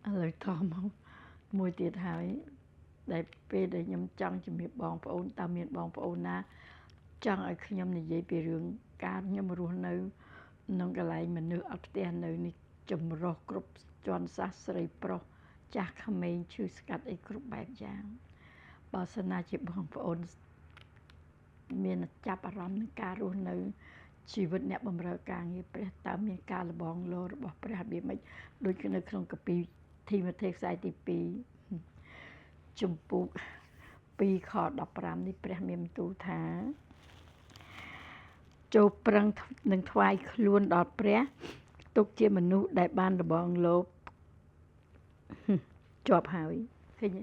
ឥឡូវតមកមួយទៀតហើយ ដែលពេលដែលខ្ញុំចង់ជំរាបបងប្អូនតើមានបងប្អូនណាចង់ឲ្យខ្ញុំនិយាយពីរឿងការខ្ញុំរស់នៅក្នុងកន្លែងមនុស្សអត់ផ្ទះនៅនេះចម្រុះគ្រប់ជាន់សាសស្រីប្រុសចាស់ក្មេងឈឺស្កាត់អីគ្រប់បែបយ៉ាងបើសិនណាជាបងប្អូនមានចាប់អារម្មណ៍នឹងការរស់នៅជីវិតអ្នកបម្រើការងារព្រះតើមានការលបងលោរបស់ព្រះរបៀបម៉េចដូចនៅក្នុងកាពីធីម៉ូថេខ្សែទី2ជំពូក2ខ15នេះព្រះមានបន្ទូលថាចូលប្រឹងនឹងថ្វាយខ្លួនដល់ព្រះទុកជាមនុស្សដែលបានលបងលោជាប់ហើយឃើញទេ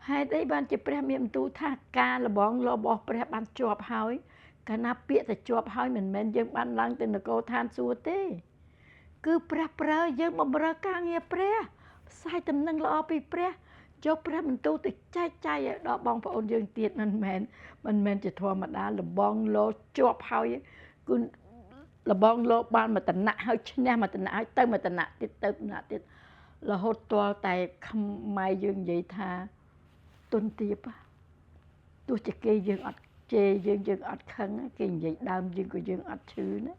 ហេតុអីបានជាព្រះមានបន្ទូលថាការលបងលោរបស់ព្រះបានជាប់ហើយកាលណាពាក្យតែជាប់ហើយមិនមែនយើងបានឡើងទៅនគរឋានសួគ៌ទេគឺព្រះប្រើយើងបម្រើការងារព្រះផ្សាយដំណឹងល្អពីព្រះយកព្រះបន្ទូលទៅចែកចាយឲ្យដល់បងប្អូនយើងទៀតមិនមែនជាធម្មតាលបងលោជាប់ហើយគឺលបងលោបានមួយតំណាក់ហើយឈ្នះមួយតំណាក់ហើយទៅមួយតំណាក់ទៀតទៅតំណាក់ទៀតរហូតទាល់តែខ្មែរយើងនិយាយថាទុនទាបទោះជាគេយើងអត់ជេរយើងយើងអត់ខឹងគេនិយាយដើមយើងក៏យើងអត់ឈឺណា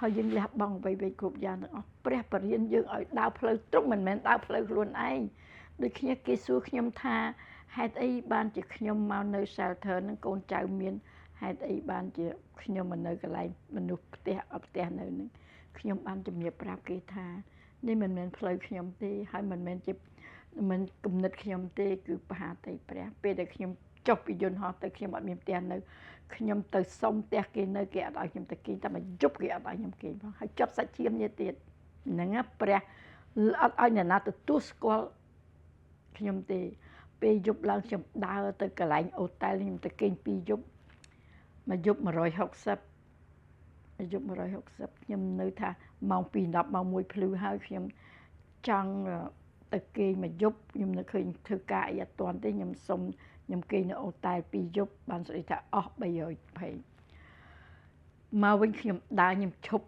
ហើយយើងលះបង់អ្វីៗគ្រប់យ៉ាងទាំងអស់ព្រះបរិញ្ញាយើងឲ្យដើរផ្លូវត្រង់មិនមែនដើរផ្លូវខ្លួនឯងដូចគ្នាគេសួរខ្ញុំថាហេតុអីបានជាខ្ញុំមកនៅ shelter នឹងកូនចៅមានហេតុអីបានជាខ្ញុំមកនៅកន្លែងមនុស្សផ្ទះអត់ផ្ទះនៅនឹងខ្ញុំបានជំរាបប្រាប់គេថានេះមិនមែនផ្លូវខ្ញុំទេហើយមិនមែនជាមិនគំនិតខ្ញុំទេគឺបហាតីព្រះពេលដែលខ្ញុំចុះពីយន្តហោះទៅខ្ញុំអត់មានផ្ទះនៅខ្ញុំទៅសុំផ្ទះគេនៅគេអត់ឲ្យខ្ញុំទៅគេងតែមួយយប់គេអត់ឲ្យខ្ញុំគេងផងហើយជាប់សាច់ឈាមនេះទៀតហ្នឹងណាព្រះអត់ឲ្យអ្នកណាទទួលស្គាល់ខ្ញុំទេពេលយប់ឡើងខ្ញុំដើរទៅកន្លែងអូតែលខ្ញុំទៅគេងពីរយប់មួយយប់160មួយយប់160ខ្ញុំនៅថាម៉ោង2:10ម៉ោង1ភ្លឺហើយខ្ញុំចង់ទៅគេងមួយយប់ខ្ញុំនៅឃើញធ្វើការអីអត់ទាន់ទេខ្ញុំសុំខ្ញុំគេងនៅអូតែលពីរយប់បានស្ដីថាអស់320មកវិញខ្ញុំដើរខ្ញុំឈប់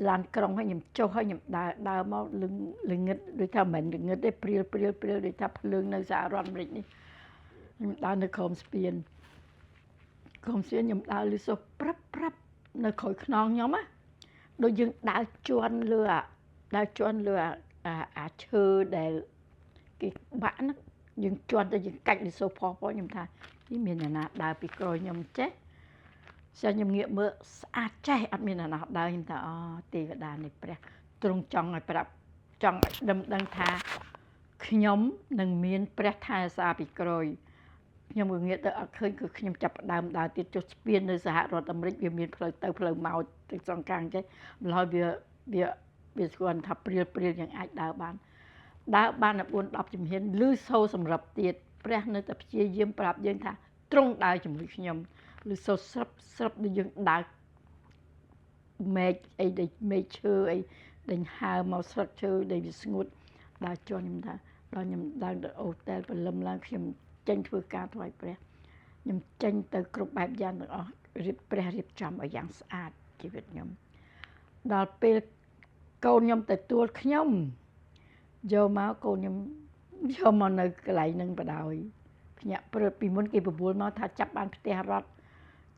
ឡានក្រុងហើយខ្ញុំចុះហើយខ្ញុំដើរដើរមកលងងឹតដូចថាមិនមែនងងឹតទេព្រាលព្រាលព្រាលដូចថាភ្លើងនៅសហរដ្ឋអាមេរិកនេះខ្ញុំដើរនៅក្រោមស្ពានក្រោមស្ពានខ្ញុំដើរលឺសូរប្រាប់ប្រាប់នៅក្រោយខ្នងខ្ញុំណាដូចយើងដើរជន់លើអាដើរជន់លើអាឈើដែលគេបាក់ហ្នឹងយើងជន់ទៅយើងកាច់លឺសូរផផខ្ញុំថានេះមានអ្នកណាដើរពីក្រោយខ្ញុំចេះចាខ្ញុំងាកមើលស្អាតចេះអត់មានអ្នកណាដើរខ្ញុំថាអូទេវតានៃព្រះទ្រង់ចង់ឲ្យប្រាប់ចង់ឲ្យដឹងថាខ្ញុំនឹងមានព្រះថែសារពីក្រោយខ្ញុំក៏ងាកទៅអត់ឃើញគឺខ្ញុំចាប់ផ្ដើមដើរទៀតចុះស្ពាននៅសហរដ្ឋអាមេរិកវាមានផ្លូវទៅផ្លូវមកទាំងសងខាងចេះម្ល៉េះវាវាវាស្គាល់ថាព្រាលព្រាលយ៉ាងអាចដើរបានដើរបាន4 10ជំហានឮសូរសម្រាប់ទៀតព្រះនៅតែព្យាយាមប្រាប់យើងថាទ្រង់ដើរជាមួយខ្ញុំឮសូរស្រាប់ស្រាប់ដូចយើងដើរមែកអីដែលមែកឈើអីដេញហើមកស្លឹកឈើដែលវាស្ងួតដើរជន់ខ្ញុំថាដល់ខ្ញុំដើរទៅអូតែលព្រលឹមឡើងខ្ញុំចេញធ្វើការថ្វាយព្រះខ្ញុំចេញទៅគ្រប់បែបយ៉ាងទាំងអស់រៀបព្រះរៀបចំឲ្យយ៉ាងស្អាតជីវិតខ្ញុំដល់ពេលកូនខ្ញុំទទួលខ្ញុំយកមកកូនខ្ញុំយកមកនៅកន្លែងនឹងបដ ாய் ភ្ញាក់ព្រឹកពីមុនគេបបួលមកថាចាប់បានផ្ទះរត់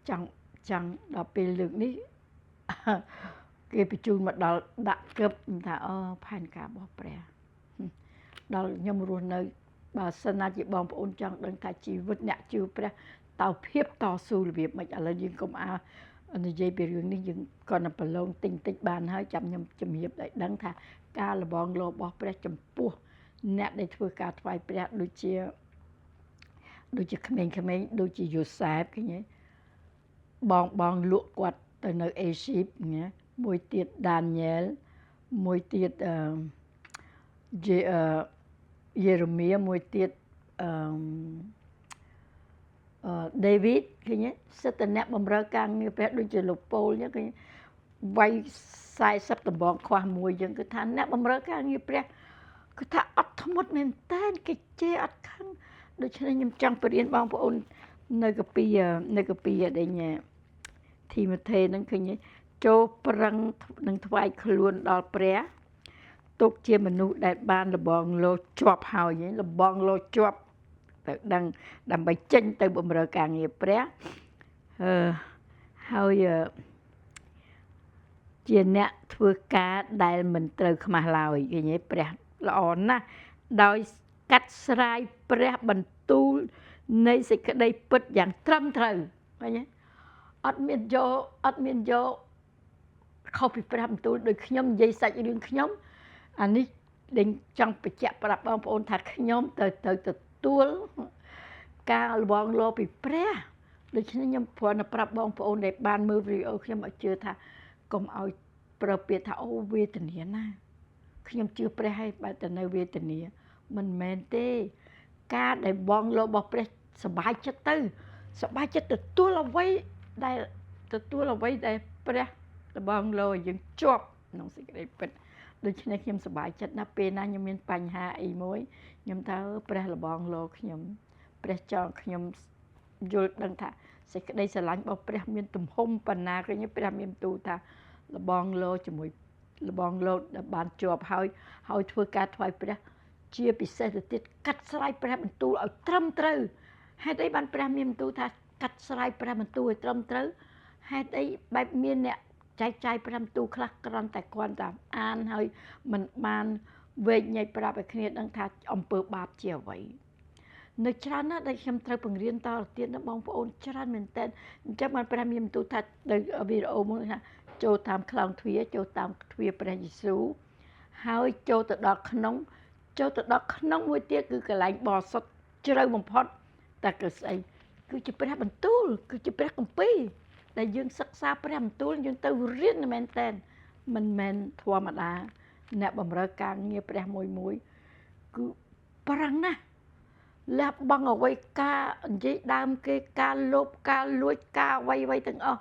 ចង់ដល់ពេលលើកនេះគេបញ្ជូនមកដល់ដាក់គឹបថាអូផែនការរបស់ព្រះដល់ខ្ញុំរស់នៅបើសិនណាជាបងប្អូនចង់ដឹងថាជីវិតអ្នកជឿព្រះតើភាពតស៊ូរបៀបម៉េចឥឡូវយើងកុំអានិយាយពីរឿងនេះយើងគ្រាន់តែប្រឡងតិចតិចបានហើយចាំខ្ញុំជំរាបឲ្យដឹងថាការលបងលោរបស់ព្រះចំពោះអ្នកដែលធ្វើការថ្វាយព្រះដូចជាក្មេងៗដូចជាយូសែបឃើញទេបងបងលក់គាត់ទៅនៅអេស៊ីបណាមួយទៀតដានីយ៉ែលមួយទៀតអឺយេរេមៀមួយទៀតអឺដេវីតឃើញទេសិតតែអ្នកបម្រើការងារព្រះដូចជាលោកប៉ូលអញ្ចឹងឃើញវាយ40ដំបងខ្វះមួយអញ្ចឹងគឺថាអ្នកបម្រើការងារព្រះគឺថាអត់ធ្មត់មែនតែនគេជេរអត់ខឹងដូច្នេះខ្ញុំចង់បរៀនបងប្អូននៅកាពីនៅកាពីដែលញ៉ែធីម៉ូថេនឹងឃើញចូលប្រឹងនឹងថ្វាយខ្លួនដល់ព្រះ ទុកជាមនុស្សដែលបានលបងលោជាប់ហើយលបងលោជាប់ទៅដឹងដើម្បីចេញទៅបម្រើការងារព្រះអឺហើយជាអ្នកធ្វើការដែលមិនត្រូវខ្មាស់ឡើយឃើញទេព្រះល្អណាស់ដោយកាត់ស្រាយព្រះបន្ទូលនៃសេចក្តីពិតយ៉ាងត្រឹមត្រូវឃើញទេអត់មានយកអត់មានយកខុសពីព្រះបន្ទូលដោយខ្ញុំនិយាយសាច់រឿងខ្ញុំអានេះដេញចង់បញ្ជាក់ប្រាប់បងប្អូនថាខ្ញុំទៅទៅទទួលការលបងលោពីព្រះដូច្នេះខ្ញុំគ្រាន់តែប្រាប់បងប្អូនដែលបានមើលវីដេអូខ្ញុំឲ្យជឿថាកុំឲ្យប្រើពាក្យថាអូវេទនាណាខ្ញុំជឿព្រះហើយបែរតែនៅវេទនាមិនមែនទេការដែលបងលោរបស់ព្រះសប្បាយចិត្តទៅសប្បាយចិត្តទទួលអ្វីដែលទទួលអ្វីដែលព្រះលបងលោឲ្យយើងជាប់ក្នុងសេចក្តីពិតដូច្នេះខ្ញុំសប្បាយចិត្តណាស់ពេលណាខ្ញុំមានបញ្ហាអីមួយខ្ញុំថាព្រះលបងលោខ្ញុំព្រះចង់ខ្ញុំយល់ដឹងថាសេចក្តីស្រឡាញ់របស់ព្រះមានទំហំប៉ុណ្ណាឃើញព្រះមានទូលថាលបងលោជាមួយលបងលោដែលបានជាប់ហើយហើយធ្វើការថ្វាយព្រះជាពិសេសទៅទៀតកាត់ស្រាយព្រះបន្ទូលឲ្យត្រឹមត្រូវហេតុអីបានព្រះមានបន្ទូលថាកាត់ស្រាយព្រះបន្ទូលឲ្យត្រឹមត្រូវហេតុអីបែបមានអ្នកចែកចាយព្រះបន្ទូលខ្លះគ្រាន់តែគាត់តាមអានហើយមិនបានវែកញែកប្រាប់ឲ្យគ្នាដឹងថាអំពើបាបជាអ្វីនៅច្រើនណាស់ដែលខ្ញុំត្រូវបង្រៀនតទៅទៀតណាបងប្អូនច្រើនមែនតើអញ្ចឹងបានព្រះមានបន្ទូលថានៅវីដេអូមួយថាចូលតាមខ្លោងទ្វារចូលតាមទ្វារព្រះយេស៊ូវហើយចូលទៅដល់ក្នុងចូលទៅដល់ក្នុងមួយទៀតគឺកន្លែងបរិសុទ្ធជ្រៅបំផុតតែគឺស្អីគឺជាព្រះបន្ទូលគឺជាព្រះគម្ពីរដែលយើងសិក្សាព្រះបន្ទូលយើងទៅរៀនមែនតើមិនមែនធម្មតាអ្នកបម្រើការងារព្រះមួយមួយគឺប្រឹងណាស់លះបង់អ្វីការនិយាយដើមគេការលោភការលួចការអ្វីអ្វីទាំងអស់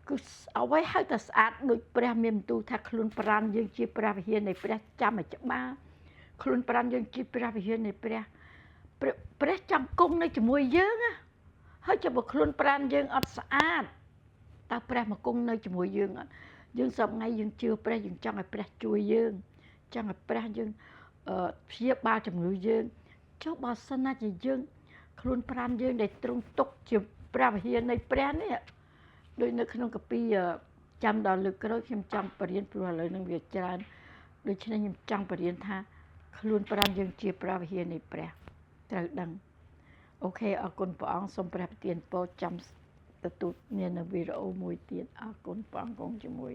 គឺអ្វីហៅថាស្អាតដូចព្រះមានបន្ទូលថាខ្លួនប្រាណយើងជាព្រះវិហារនៃព្រះចាំឲ្យច្បាស់ខ្លួនប្រាណយើងជាព្រះវិហារនៃព្រះព្រះចង់គង់នៅជាមួយយើងណាហើយចុះបើខ្លួនប្រាណយើងអត់ស្អាតតើព្រះមកគង់នៅជាមួយយើងអត់យើងសប្ងៃយើងជឿព្រះយើងចង់ឲ្យព្រះជួយយើងចង់ឲ្យព្រះយើងព្យាបាលជំងឺយើងចុះបើសិនណាជាយើងខ្លួនប្រាណយើងដែលទ្រង់ទុកជាព្រះវិហារនៃព្រះនេះដូចនៅក្នុងកាពីចាំដល់លើកក្រោយខ្ញុំចង់បរៀនព្រោះឥឡូវនឹងវាច្រើនដូច្នេះខ្ញុំចង់បរៀនថាខ្លួនប្រាណយើងជាព្រះវិហារនៃព្រះត្រូវដឹងអូខេអរគុណព្រះអង្គសូមព្រះប្រទានពរចាំទទួលមាននៅវីដេអូមួយទៀតអរគុណព្រះអង្គគង់ជាមួយ